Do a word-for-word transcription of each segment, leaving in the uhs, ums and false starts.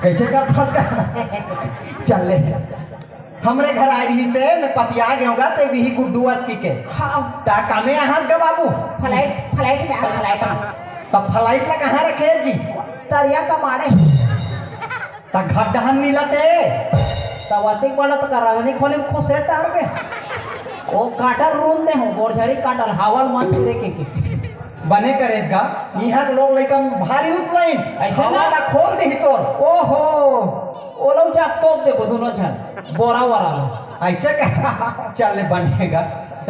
कइसे करथस गा? चल ले। हमरे घर आय रहिस हे, मैं पतिया गेंव गा, ते बिही गुड्डू अस कहिके। हाँ। त कामे आहस गा बाबू? फ्लाइट, फ्लाइट में, फ्लाइट में। त फ्लाइट ला कहाँ रखे जी? तरिया कमाड़े। त घर डहन मिलत हे। त वतिक बड़ा त करा नहीं खोले खुसे टार के। ओ काटल रूम दे हो, गोरझरी काटल, हवा ल मत दे के, के। बने करेस गा, इहाँ के लोग लइका भारी उतलाइन। अइसे ना? हवा ला खोल देही तोर। ओहो, ओला जाके तोप देबो दूनों झन, बोरा वोरा ला। अइसे का? चल ले बने गा। त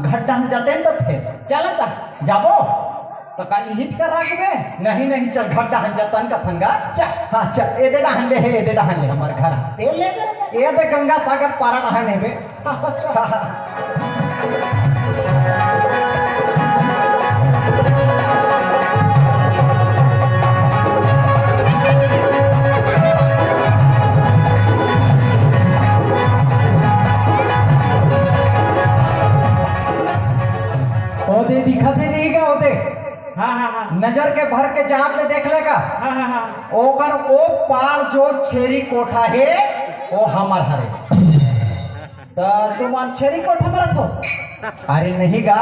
घर डहन जातेन त फेर? चल त। जाबो? त का इहिच कर राखबे? नहीं, नहीं, चल घर डहन जातन कथन गा। चल। हाँ, चल, एदे डहन ले हे, एदे डहन ले हमर घर। तेल ले कर ए दे गंगा सागर पारा डहन हे बे। ओदे दिखत हे नहीं गा, ओदे। हाँ, हाँ, हाँ। नजर के भर के जात ले देख ले गा। हाँ, हाँ, हाँ। ओकर ओ पार जो छेरी कोठा हे, ओ हमर हरे। त तुमन छेरी कोठा म रथो? अरे नहीं गा।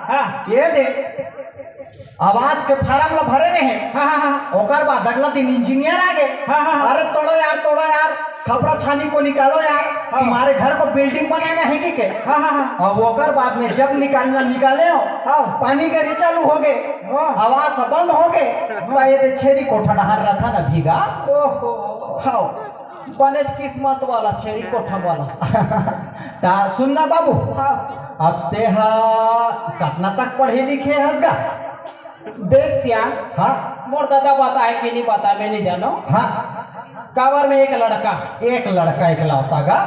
हाँ। ए दे, आवास के फारम ला भरे रहे। हाँ, हाँ, हाँ। ओकर बाद अगला दिन इंजीनियर आ गे। हाँ, हाँ, हाँ। अरे तोड़ो यार, तोड़ो यार, खपड़ा छानी को निकालो यार, हाँ। तुम्हारे घर को बिल्डिंग बनाना है कि के? हाँ, हाँ, हाँ। अब ओकर बाद में जब निकालना निकाले हो, हाँ। पानी गिरे चालू हो गे, हाँ। आवास बंद हो गे, हाँ। त ए दे छेरी कोठा डहन रथन अभी गा। ओहो। हाँ। बनेच किस्मत वाला छेरी कोठा वाला। त सुन ना बाबू, हाँ। अब तेहा कतना तक पढ़े लिखे हस गा? देख सियान, हाँ। मोर दादा बताए कि नहीं बताए, मैं नहीं जानों। हाँ। काबर में एक लड़का। एक लड़का एकलौता गा।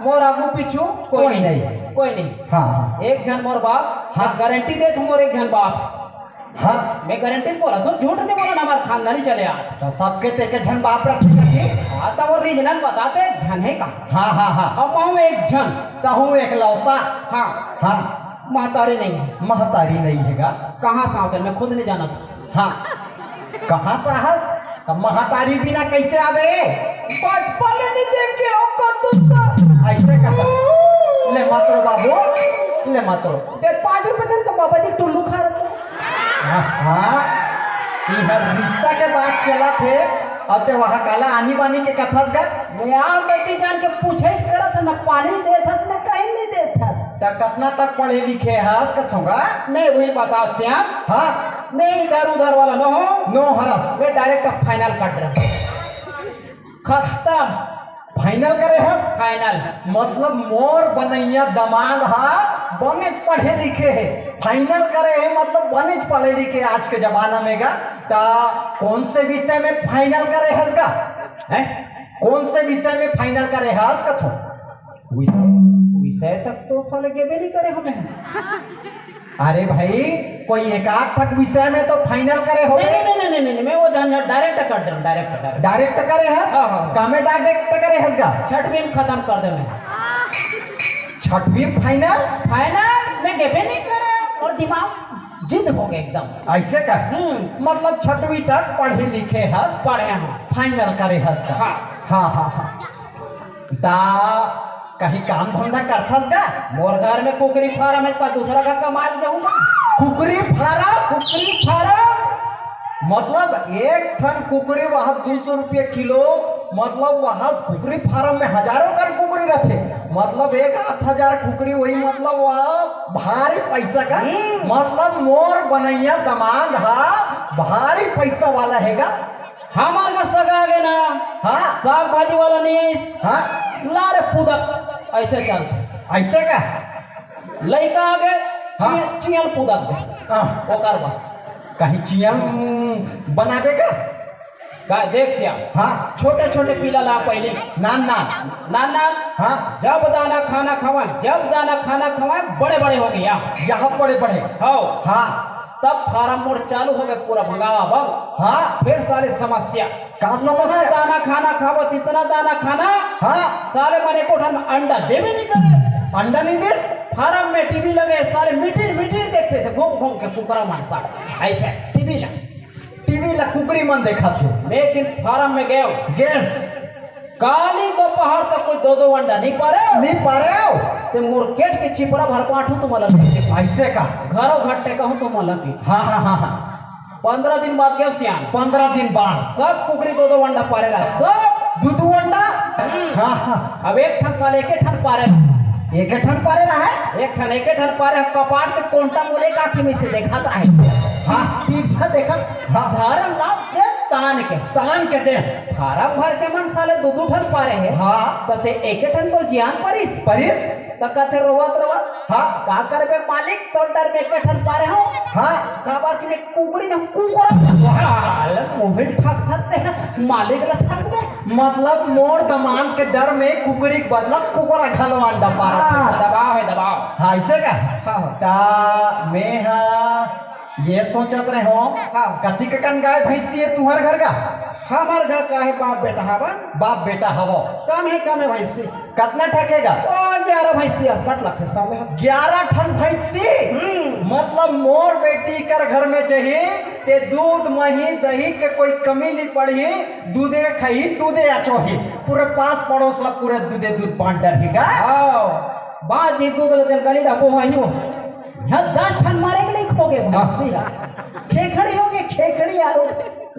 मोर आगू पीछू कोई कोई नहीं। नहीं। कोई नहीं। हाँ, हाँ। एक झन मोर बाप, हाँ। गारंटी देत मोर एक झन बाप। हाँ। मैं गारंटी बोलत हों, झूठ नहीं बोलत, हमर खानदानी चले आ। त सबके ते के झन बाप रखे कथी? हाँ, त वो रीजनल बताते एक झन हे का? हाँ, हाँ, हाँ। अब महूँ एक झन। तहूँ एकलौता। हाँ। हाँ। महतारी नहीं हे। महतारी नहीं हे गा। कहाँ से आते? मैं खुद नहीं जानत। हाँ। कहाँ से आहस? त महतारी बिना कइसे आबे? बचपन ले नहीं देखे हो कतू त। अइसे कहा। ले मत रो बाबू, ले मत रो। दे पाँच रुपए दे तो बाबा जी टुल्लू खा रहे। हाँ, हाँ। इहर रिश्ता के बात चलत हे, अउ ते वहाँ काला आनी बानी के कथस गा? मैं आव बेटी जान के पूछे करत, न पानी देत हस, न कहीं नहीं देत हस। त कतना तक पढ़े लिखे हस कथों गा? मैं वही बता श्याम। हाँ। मैं इधर उधर वाला न हों। नो हरस। मैं direct final कर रहा। खत्म। Final करे हस? Final। मतलब मोर बनैया दमांद हा बनेच पढ़े लिखे हे। Final करे हे मतलब बनेच पढ़े लिखे आज के जमाना में गा। त कौन से विषय में final करे हस गा? हैं? कौन से विषय में final करे हस कथों? विषय, विषय तक तो साले गेबे नहीं करे हमें। अरे भाई, कोई एक आध तक विषय में तो final करे हो। नहीं, नहीं, नहीं, नहीं, नहीं, नहीं, मैं वो झंझट direct कर दूँ, direct, direct। Direct करे हस? हाँ, हाँ। कामे direct करे हस गा? छठवीं में खत्म कर दे मैं। छठवीं final? Final में गेबे नहीं करे और दिमाग जिद हो गए एकदम। अइसे का? हम्म। मतलब छठवीं तक पढ़े लिखे हस? पढ़े हँव। Final करे हस का? हाँ। हाँ, हाँ, हाँ। त कहीं काम धंधा करथस गा? मोर घर में कुकरी फारम हे, त दूसरा का कमाए ल जाहूँ गा? कुकरी फारम? कुकरी फारम। मतलब एक ठन कुकरी वहाँ दू सौ रुपया किलो, मतलब वहाँ कुकरी फारम में हजारों कन कुकरी रथे, मतलब एक आध हजार कुकरी होही, मतलब वहाँ भारी पइसा का, हम्म। मतलब मोर बनैया दमांद हा भारी पइसा वाला हे गा। हमर का सगा आगे ना, हाँ। साग भाजी वाला नहीं है इस। हाँ। ला रे पुदक, अइसे चल। अइसे का? लइका आगे, हाँ। चियल, चियल पुदक दे। हाँ। ओकर बाद। कहीं चियल, उम, बनाबे का? का देख सिया। हाँ। छोटे छोटे पीला ला पहली। नान नान। नान नान। हाँ। जब दाना खाना खवाए, जब दाना खाना खवाए, बड़े बड़े हो गया। यहाँ बड़े बड़े। हो। हाँ। तब फारम मोर चालू हो गए पूरा भगावा बम। हाँ। फिर साले समस्या। का समस्या? जितना दाना खाना खावत, इतना दाना खाना। हाँ। साले मन एको ठन अंडा देबे नहीं करे। अंडा नहीं देस? फारम में टीवी लगे, साले मिटिर मिटिर देखथे से घूम घूम के कुकरा मन साले। अइसे टीवी ला। टीवी कुकरी मन देखत हे। मैं एक दिन फार्म में गयो। गेस। काली दोपहर तक कोई दो दो अंडा नहीं पारे। नहीं पारे। ते मोर केठ के चिपरा भर पाठू तुमला। ऐसे का? घरो घट्टे कहूँ तुमला की। हाँ, हाँ, हाँ, हाँ। पंद्रह दिन बाद गयो सियान। पंद्रह दिन बाद। सब कुकरी दो दो अंडा पारे रहा। सब। दू दू अंडा? हम्म। हाँ, हाँ। अब एक ठन साले एक ठन पारे रहा। एक ठन पारे रहा है? एक ठन, एक ठन पारे, कपाट के कोंटा मोले का आँखी में से देखत रहे। हाँ। तिरछा देखत। हाँ। धरम नाम दे तान के। तान के देस। फार्म भर के मन साले दू दू ठन पारे हे। हाँ। त ते एक ठन तो जियान परिस। परिस? त कथे रोवत रोवत, हाँ। का करबे मालिक, तोर डर में एक ठन पारे हो। हाँ। काबर कि मैं कुकरी न कुकर। वाह, मोबिल ठक ठक ते मालिक ल ठक दे। मतलब मोर दमांद के डर में कुकरी के बदला कुकरा घलो अंडा पारत हे। हाँ, दबाव हे, दबाव। हाँ, ऐसे का? हाँ, हाँ। ता मैं हा ये सोचत रहे हो, हाँ। कतिक कन गाय भैंसी हे तुहर घर का? हमर घर का हे बाप बेटा हवन। बाप बेटा हवो। कम हे, कम हे भैंसी। कतना ठकेगा? ओ, ग्यारह भैंसी असकट लगथे साले। ग्यारह ठन भैंसी? हम्म। मतलब मोर बेटी कर घर में जही, ते दूध, मही, दही के कोई कमी नहीं पड़ही, दूधे खही, दूधे अचोही। पूरे पास पड़ोस ला पूरे दूधे दूध बांट डरही का? हाँ, बात जी दूध लेते गली डबो हई हो। यहाँ दस ठन मारे के नहीं खोगे भैंसी। खेखड़ी हो गए, खेखड़ी आलू।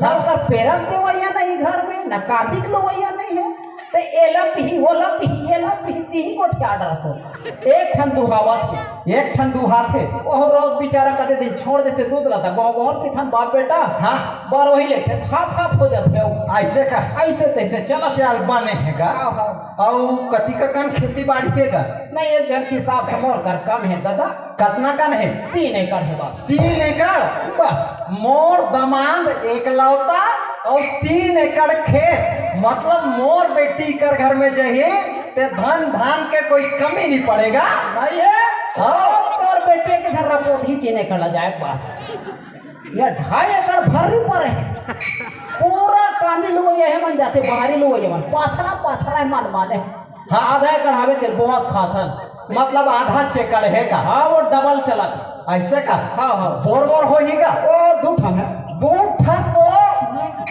ना ओकर पेरक देवैया नहीं घर में, ना कांदी के लोवैया नहीं है। ते एला पीही, ओला पीही, एला पीही, तीही गोठिया डरत हो। एक ठन दुहावत हे। एक ठन दुहात हे। ओह रोज बेचारा कदे दिन छोड़ देथे दूध ला, त गोहर गोहर पीथन बाप बेटा। हाँ। बार वही लेथे, हाफ हाफ हो जाथे हो। ऐसे का? ऐसे तैसे चला। चल बने हे का? हाँ, हाँ। अउ कतिक कन खेती बाड़ी हे का? नहीं, एक झन के हिसाब से मोर कर कम हे दादा। कतना कन हे? तीन एकड़ हे बस। तीन एकड़? बस। मोर दमांद एकलौता अउ तीन एकड़ खेत, मतलब मोर बेटी कर घर में जही, ते धन धान के कोई कमी नहीं पड़ेगा। नहीं हे? हाँ। तोर बेटी के घर रपोट ही तीन एकड़ ला जाए बात। ये ढाई एकड़ भर्री पर हे। पूरा कांदी लुवैया हे मन जाथे, बाहरी लुवैया मन। पाथरा, पाथरा हे मन माने। हाँ, आधा एकड़ हवे ते बहुत खाथन। मतलब आधा चेकड़ हे का? हाँ, वो डबल चलत। ऐसे का? हाँ, हाँ। बोर बोर होही का? ओ, दू ठन हे। दू ठन बोर?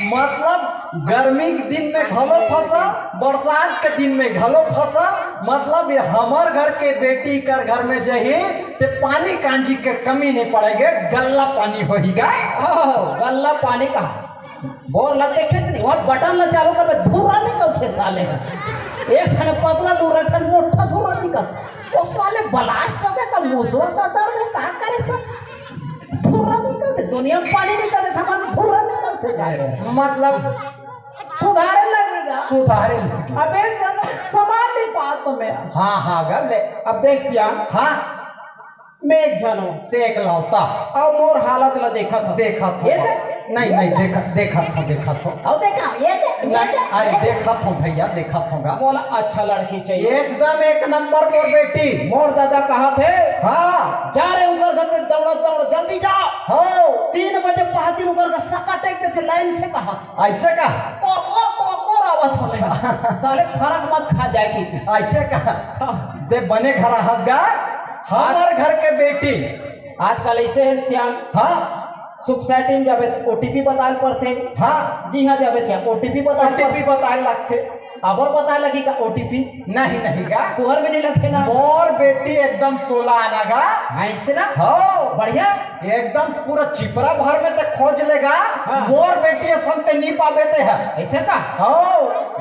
मतलब गर्मी के दिन में घलो फसल, बरसात के दिन में घलो फसल। मतलब ये हमर घर के बेटी कर घर में जही, ते पानी कांजी के कमी नहीं पड़ेगे, गल्ला पानी होही का? ओ, गल्ला पानी का? बोर ला देखे च नहीं, वहाँ बटन ला चालू करबे, धुर्रा निकलथे साले का। एक ठन पतला धुर्रा, एक ठन मोटा धुर्रा निकल। ओ साले blast होगे त मुसवा का दर्द हे, का करे सब? धुर्रा निकलथे, दुनिया में पानी निकलथे, हमर में धुर्रा निकलथे साले। मतलब सुधारे लगेगा। सुधारे लगेगा। अबे जब सामान नहीं पात तो मैं। हाँ, हाँ, गा ले। अब देख सियान। हाँ। मैं एक झन हो। ते एकलौता। अउ मोर हालत ला देखत हस। देखत हो। ये देख। नहीं, नहीं, देखत, देखत हो, देखत हो। अउ देखा, ये देख, ये नहीं, देख, अरे ये देख। देखत हो भैया, देखत हो गा। मोला अच्छा लड़की चाहिए। एकदम एक नंबर मोर बेटी। मोर दादा कहत हे। हाँ। जा रे उकर घर से दौड़त दौड़त, जल्दी जा। हो। तीन बजे पहाती उकर घर सका टेक देथे लाइन से कहा। ऐसे का? कोर, कोर, कोर, कोर आवत हवे। साले फरक मत खा जाए की। ऐसे का? हाँ। दे बने घर हंस गा। हमर घर के बेटी। आजकल ऐसे हे सियान। हाँ। सोसाइटी में जाबे त ओटीपी बताए पड़थे। हाँ। जी हाँ, जाबे त ओटीपी बताए ओटीपी पड़थे। बताए लगथे। अबर बताए लगी का ओटीपी? नहीं, नहीं गा। तुहर में नहीं लगथे ना? मोर बेटी एकदम सोला आना गा। हाँ, ऐसे ना? हो। बढ़िया। एकदम पूरा चिपरा भर में ते खोज लेगा। हाँ। मोर बेटी असन ते नहीं पाबे ते है। ऐसे का? हो।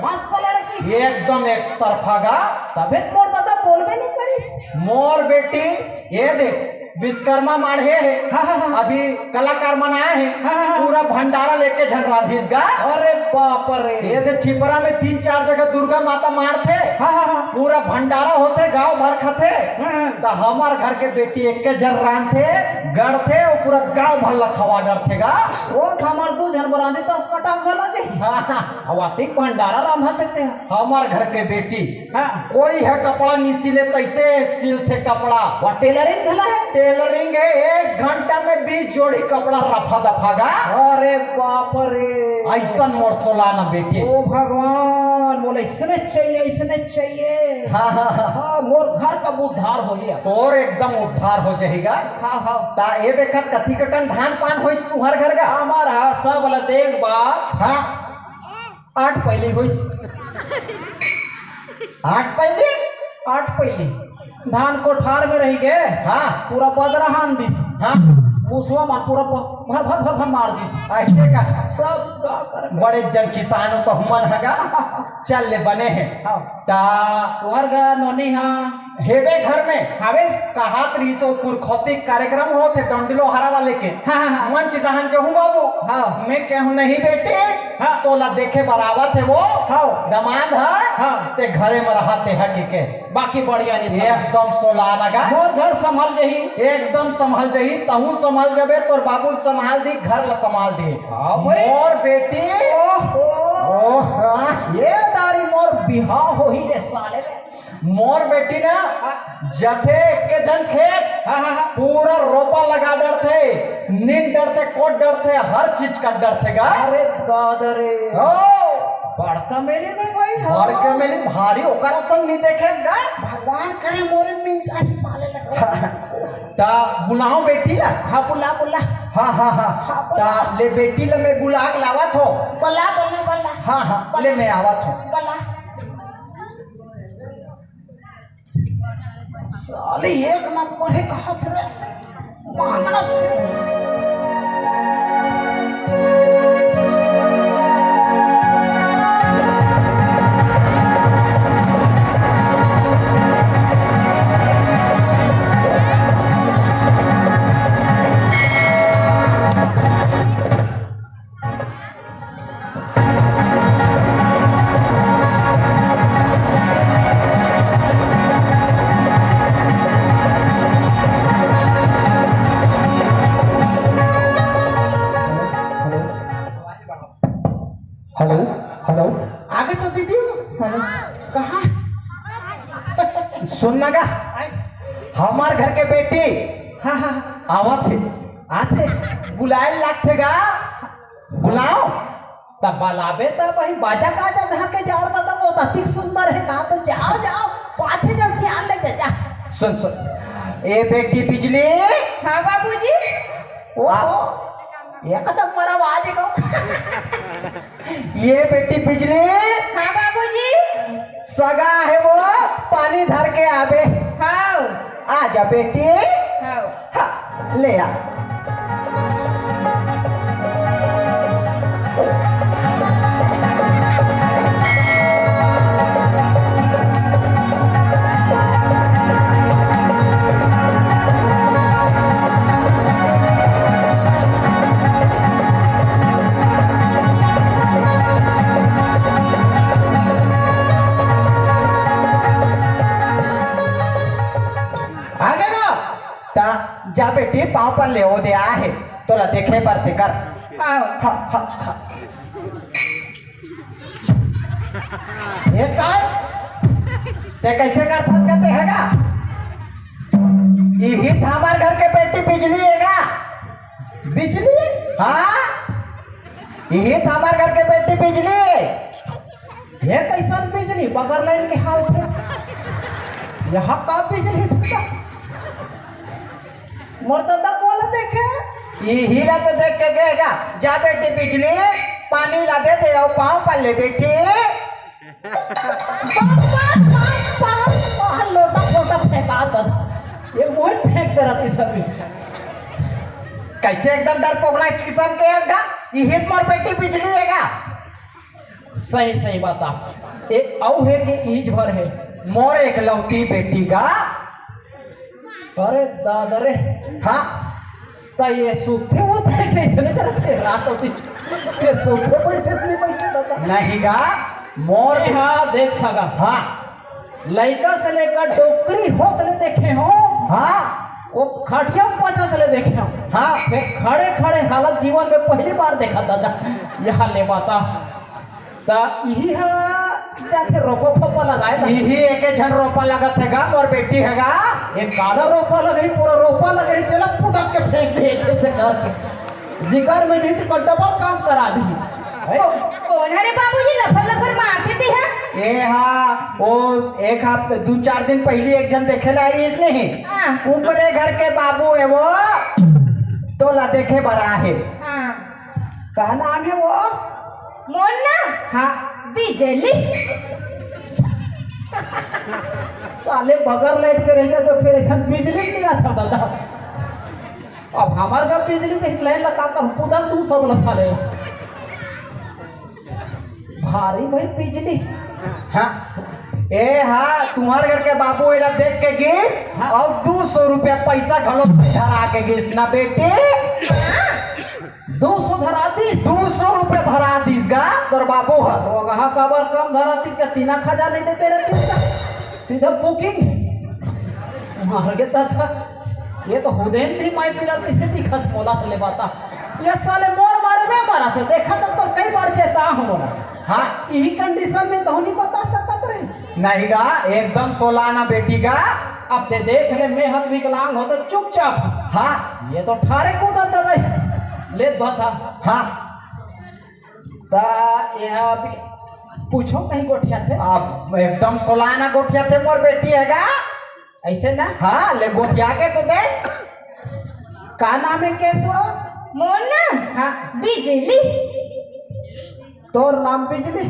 मस्त लड़की। एकदम एक तरफा गा। तबे त मोर दादा बोलबे नहीं करिस। मोर बेटी, ये देख, विश्वकर्मा माढ़े हे। हाँ, हाँ, हाँ। अभी कलाकार मन आए हे। हाँ, हाँ, हाँ। पूरा भंडारा लेके झन रांधिस गा। अरे बाप रे। ये दे चिपरा में तीन चार जगह दुर्गा माता माढ़थे। हाँ, हाँ, हाँ। पूरा भंडारा होथे, गांव भर खाथे। हाँ, हाँ। त हमर घर के बेटी एक के झन रांधथे, गढ़थे, अउ पूरा गांव भर ला खवा डरथे गा। ओ, त हमर दू झन बर रांधी त अस्पताल घलो जाही। हाँ, हाँ। अउ अतिक भंडारा रांधत हे ते। हमर घर के बेटी हाँ। कोई ह कपड़ा नी सिले, तैसे सिलथे कपड़ा। वो टेलरिंग घला हे? टेलरिंग हे, एक घंटा में बीस जोड़ी कपड़ा रफा दफा गा। अरे बाप रे। ऐसन मोर सोलाना बेटी। ओ भगवान। मोला इसने चाहिए, इसने चाहिए। हाँ, हाँ, हाँ। हाँ, मोर घर का उद्धार हो गया। तोर एकदम उद्धार हो जाएगा। हाँ, हाँ। ता ए बेखत कथी ककन धान पान होइस तुहर घर का? हमार हा सब ला देख बात। हाँ। आठ पहली होइस। आठ पहली? आठ पहली। धान कोठार में रही गे। हाँ। पूरा बदरा हान दिस। हाँ। मुसवा मन पूरा ब-, भर, भर, भर, भर मार दिस। ऐसे का? सब का कर। बड़े जन किसान हो तो हमन हगा। चल ले बने हे। हाँ। ता तुहर गा नोनी हा। हेबे घर में। हावे। कहात रहिस ओ पुरखौती कार्यक्रम होत हे डंडलो हरा वाले के। हाँ, हाँ, हाँ। मंच डहन जहूँ बाबू। हाँ। मैं कहूँ नहीं बेटी। हाँ। तोला देखे बर आवत हे वो। हाँ। दमाद हा। हाँ। ते घरे में रहत हे हकी के। बाकी बढ़िया नहीं सब। एकदम सोला लगा। मोर घर संभल जही। एकदम संभल जही, तहूँ संभल जबे, तोर बाबू संभाल दी, घर ला संभाल दी। हाँ भाई। मोर बेटी। ओहो। ओह, हाँ। ये दारी मोर बिहाव होही रे साले रे। मोर बेटी ना, जथे एक के झन खेत, हाँ, हाँ, हाँ। पूरा रोपा लगा डरथे, नींद डरथे, कोट डरथे, हर चीज का डरथे गा। अरे दादा रे। ओ। बड़का मेली नहीं भाई, हाँ। बड़का मेली भारी ओकर असन नहीं देखेस गा। भगवान करे मोरे मिल जाए साले लगा। ता बुलाओ बेटी ला। हाँ, बुला, बुला। हाँ, हाँ, हाँ। हाँ, बुला। ता ले बेटी ला मैं बुला के लावत हो। बुला, बुला, बुला। हाँ, हाँ, ले मैं आवत हो। बुला। साले एक नंबर हे कहत रे, मानना चाहिए। Hello, hello. आगे तो दीदी। हेलो। कहाँ? सुन ना गा, आए। हमार घर के बेटी। हाँ, हाँ, हाँ। आवत हे। आथे। बुलाए लागथे गा। बुलाओ। तब बलाबे तब वही बाजा गाजा धर के जाड़ ददा वो अतिक सुंदर हे का, तो जाओ, जाओ, पाछे जन सियान ले जा, जा। सुन, सुन। ए बेटी बिजली। हाँ बाबूजी। ओ, आ, एकदम मरवा जे को। ये बेटी बिजली। हाँ बाबूजी। सगा हे वो, पानी धर के आबे। हाँ। आ जा बेटी। हाँ। हाँ, ले आ। आगे ना। ता जा बेटी, पाँव पर ले ओ दे आहे, तोला देखे बर ते कर। हाँ। हाँ, हाँ, हाँ। ये कर। ते कैसे करथस का ते हे गा? इही त हमर घर के बेटी बिजली हे गा। बिजली? हाँ। इही त हमर घर के बेटी बिजली हे। ये कैसन बिजली? बगर लाइन के हाल थे। यहाँ का बिजली था? मोर ददा कोला देखे? इही ला तो देख के गे गा। जा बेटी बिजली, पानी ला दे दे, अउ पाँव पर ले बेटी। बस, बस, बस, बस, बस, लोटा फोटा फेंका दे। ये मोही फेंक दे रहती सभी। कैसे एकदम डरपोकना किसम के हे गा? इही त मोर बेटी बिजली हे गा। सही सही बता। ए, अउ हे के ईज भर हे। मोर एकलौती बेटी गा। अरे दादा रे। हाँ। त ये सुते होत हे के इतने जरा के रात होती? ये सुते बैठे इतनी बैठे दादा। नहीं गा, मोर ए, हाँ, देख सगा। हाँ। लइका से लेकर डोकरी होत ले देखे हो। हाँ। वो खटिया में पचत ले देखे हो। हाँ। वो खड़े खड़े हालत जीवन में पहली बार देखा दादा। यहाँ ले बता। त इही ह जाथे रोपा फोपा लगाए ला। इही एके झन रोपा लगत हे गा, मोर बेटी हे गा। एक गादा रोपा लगही, पूरा रोपा लगही, तेला पुदक के फेंक दे, ऐसे करके। जिकर में नहीं तो डबल काम करा दी। को-, कोन हरे बाबूजी, लफर लफर मारथे तेहा? ए हा, वो एक हफ्ते, दू चार दिन पहिली एक झन देखे ला आइस नहीं। हाँ। ऊपरे घर के बाबू हे वो, तोला देखे बर आहे। हाँ। का नाम हे वो? मोर ना? हाँ। बिजली। साले बगर लाइट के रहिथे त फेर अइसन बिजली नइ आथे दादा। अब हमर घर बिजली के लाइन लगा कर पुदन तू सब ला साले। भारी भाई बिजली। हाँ। ए हा, तुम्हर घर के बाबू एला देख के गिस, हाँ। अउ दू सौ रुपया पइसा घलो धरा के गिस ना बेटी। दू सौ धरा दिस? दू सौ रुपया धरा दिस गा तोर बाबू ह। वो कहा काबर कम धरा दिस का, तीन एक हजार नइ देते रहते का? सीधा बुकिंग। मार के दादा, ये तो हुदेन भी माई पिला किसे दिखत मोला तो ले बाता। ये साले मोर मारे में मारा थे, देखा तो, तो कई बार चेता हूँ मोला। हाँ। यही कंडीशन में तो नहीं बता सकत रे। नहीं गा, एकदम सोलाना बेटी गा। अब ते देख ले, मैं हक विकलांग हो तो चुपचाप। हाँ। ये तो ठारे कूदा था नहीं। ले बता। हाँ। ता यहाँ भी पूछो कहीं गोठिया थे। अब एकदम सोलाना गोठिया थे मोर बेटी हे गा। ऐसे ना? हाँ, ले गोठिया के तो दे। का नाम हे केसवा? मोर नाम? हाँ। बिजली। तोर नाम बिजली?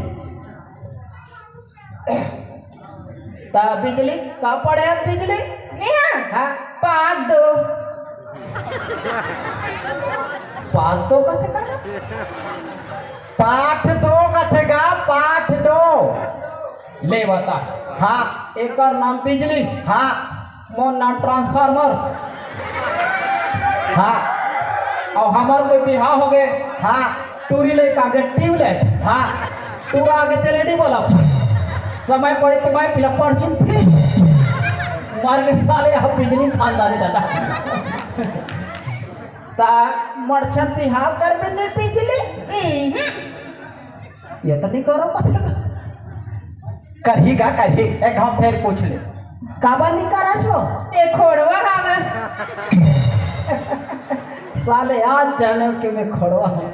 ता बिजली, का पढ़े हस बिजली? मैं हाँ? हाँ। पाँच दो। पाँच दो कथे का? पाठ दो कथे का, पाठ दो। ले बता। हाँ। एकर नाम बिजली। हाँ। मोर नाम ट्रांसफार्मर। हाँ। अउ हमर कोई बिहाव हो गे। हाँ। टूरी लइका के ट्यूबलाइट। हाँ। टूरा आगे तेल एलईडी बल्ब। समय पड़ी तो मैं पिला पड़छिन फिर। मर गे साले, अब बिजली खानदानी दादा। ता मड़छन बिहाव करबे नहीं बिजली? हम्म। ये तो नहीं करो कथे। करही गा, करही। एक घाव फेर पूछ ले। काबर नहीं करा छो? ते खोड़वा हावस। साले आज जाने के मैं खोड़वा हूँ।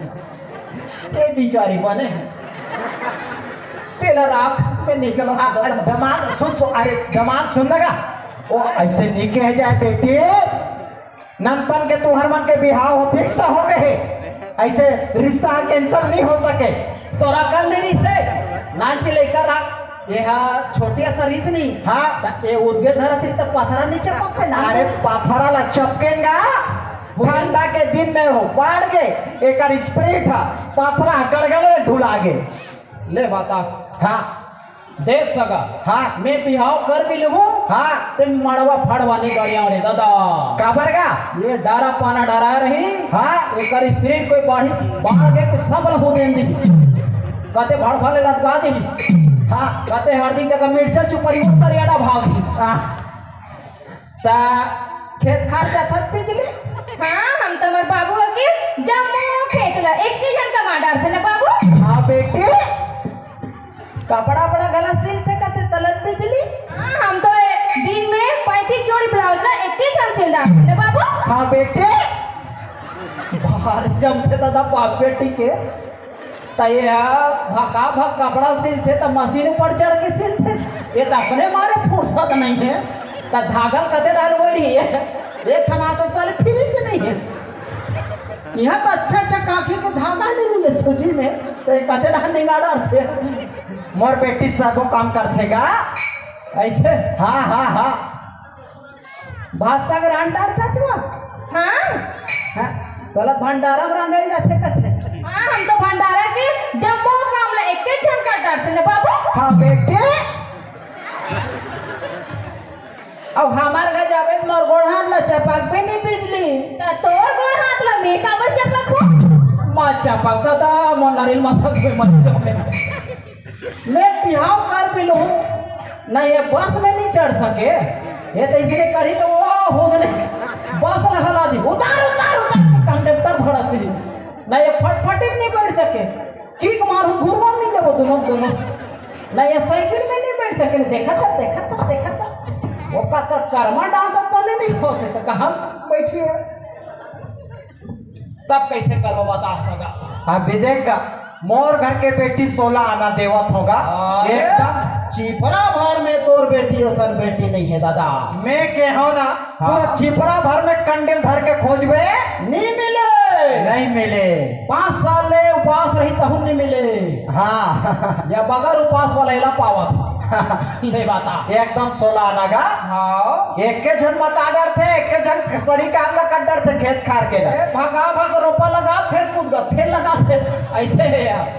ते बिचारी बने हैं। तेला राख में निकल आ, आ, दमाद सुन, सुन, अरे दमाद सुन लगा। वो ऐसे नहीं कहे जाए बेटी। नमपन के तुहर मन के बिहाव हो, फिक्स तो हो गए हे। ऐसे रिश्ता कैंसिल नहीं हो सके। तोरा कल नहीं रिश्ते, नाची लेकर आ। ये हा छोटिया सा रिश्त नहीं। हाँ। त ये उर्गे धरत रही त पथरा नीचे पक्के ना। अरे पथरा ला चपकेगा। ठंडा के दिन में हो, बाढ़ के एकर स्पिरिट हा, पथरा गड़गड़े ढुला गे। ले बता। हाँ। देख सगा। हाँ। मैं बिहाव कर भी लूँ। हाँ। ते मड़वा फड़वा नहीं गड़िया रे दादा। काबर गा? ये डारा पाना डारा रही। हाँ। एकर स्पिरिट कोई बाढ़ी, बाढ़ के तो सब लहू देन दी। कते भड़फा ले लटका दी। हाँ। कते हरदी जगह मिर्चा चुपरी ऊपर एड़ा भागी। हाँ। ता खेत खार जाथस बिजली? हाँ, हम तो हमर बाबू के जम्मो खेत ला एक ही झन कमा डारथे ना बाबू। हाँ बेटी, कपड़ा बड़ा गला सिलथे कथे तलत बिजली। हाँ, हम तो ए-, दिन में पैंतीस जोड़ी ब्लाउज ला एक ही झन सिल डारथे ना बाबू। हाँ बेटी, बाहर जमथे दादा बाप बेटी के। त ये ह भका भक कपड़ा सिलथे त मशीन ऊपर चढ़ के सिलथे। ये त अपने मारे फुर्सत नहीं है। त धागा कते डाल बैठी है। एक ठन आटा साले फ्रिज नहीं है। यहाँ तो अच्छा अच्छा काकी के धागा नहीं मिले सूजी में। तो ये कते डाल निकाल डालते। मोर बेटी सबो काम करथे गा। ऐसे? हाँ, हाँ, हाँ। भाषा ग्रहण डार सचवा? हाँ। हाँ, तोला भंडारा में रांधे जाथे कथे। हाँ, हम तो भंडारा के जम्मो काम ला एक एक झन कर डारथे ना बाबू। हाँ बेटे। अब हमार घर जाबे त मोर गोड़ हाथ ला चपक भी नहीं बिजली। त तोर गोड़ हाथ ला मैं काबर चपक हूँ? मत चपक दादा, मोर नरिल मसक से मत चपक। मैं बिहाव कर भी लूँ, ना ये बस में नहीं चढ़ सके। ये तो इसने करी तो वो खुद ने बस ला हला दी, उतार, उतार, उतार, कंडक्टर भड़क दी। ना ये फटफटी में नहीं बैठ सके, किक मारू, घुरवा नहीं लेबो दोनों, दोनों। ना ये साइकिल में नहीं बैठ सके। देखा था, देखा था, देखा था। वो कर, कर, कर्मा डांस अब बंद नहीं होते तो कहाँ बैठी है? तब कैसे करबो बता सका? अभी देख का, मोर घर के बेटी सोला आना देवत होगा। अरे, एकदम। चिपरा भर में तोर बेटी असन बेटी नहीं है दादा। मैं के हो ना, हाँ। पूरा चिपरा भर में कंडिल धर के खोजबे। नहीं मिले। नहीं मिले। पाँच साल ले उपास रही तहु नहीं मिले। हाँ। या बगर उपास वाला एला पावत। ले बाता। एकदम सोला आना गा। हाँ। एके झन मता डरथे, एके झन सरी काम ला कर डरथे, खेत खार के ला। ए, भगा भग रोपा लगा, फिर कूद गा, फिर लगा, फिर ऐसे है यार।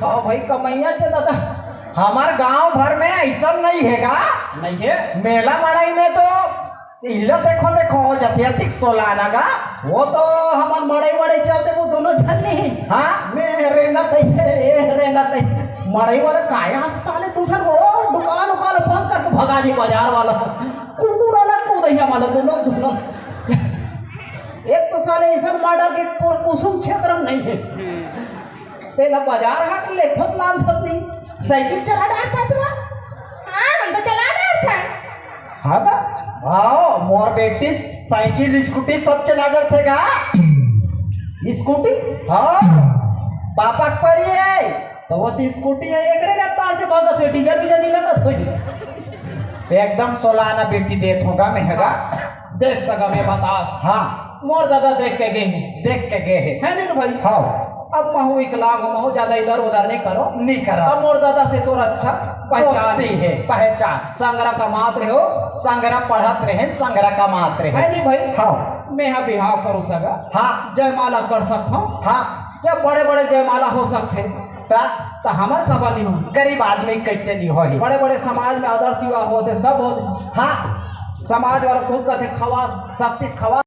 हाँ भाई, कमैया चे दादा। हमार गांव भर में ऐसा नहीं है गा। नहीं है? मेला मड़ई में तो इला देखो, देखो, हो जाती है, अतिक सोला आना गा। वो तो हमन मड़ई वड़ई चलते, वो दोनों झन नहीं। हाँ? मैं रेंगा तैसे, ये रेंगा तैसे। मड़ई वाला काया साले तू ठन वो दुकान उकान बंद करके भगा जी बाजार वाला। कुकुर वाला कूद ही हमारा दोनों, दोनों। एक तो साले ऐसा मॉडल के कु-, कुसुम क्षेत्र में नहीं है। तेला बाजार हाट ले थोत लान थोत नहीं। साइकिल चला डालता है तुम्हारा? हाँ, हम तो चला डालता है। हाँ तो? आओ, मोर बेटी साइकिल, स्कूटी सब चला डरथे गा। स्कूटी? हाँ, पापा के परी है। तो वो तो स्कूटी है, एक रे रफ्तार से भागत है, डीजल वीजल नहीं लगत हो जी। एकदम सोला आना बेटी देत होगा मैं हगा। देख सगा मैं बता। हाँ। मोर दादा देख के गए हैं। देख के गए हैं। है नहीं तो भाई? हाँ। अब महू विकलांग हो, महू ज्यादा इधर उधर नहीं करो। नहीं करा। अब मोर दादा से तोर अच्छा पहचान दोस्ती है। पहचान। संगरा कमात रहे हो। संगरा पढ़त रहे, संगरा कमात रहे। है नहीं भाई? हाँ। मैं हा बिहाव करो सगा। हाँ। जयमाला कर सकत हूँ। हाँ। जब बड़े बड़े जयमाला हो सकते, ता? ता हमर काबर नहीं हो? गरीब आदमी कैसे नहीं हो ही? बड़े बड़े समाज में आदर्श युवा होते, सब होते। हाँ। समाज वाला खुद कहते खवा, शक्ति खवा।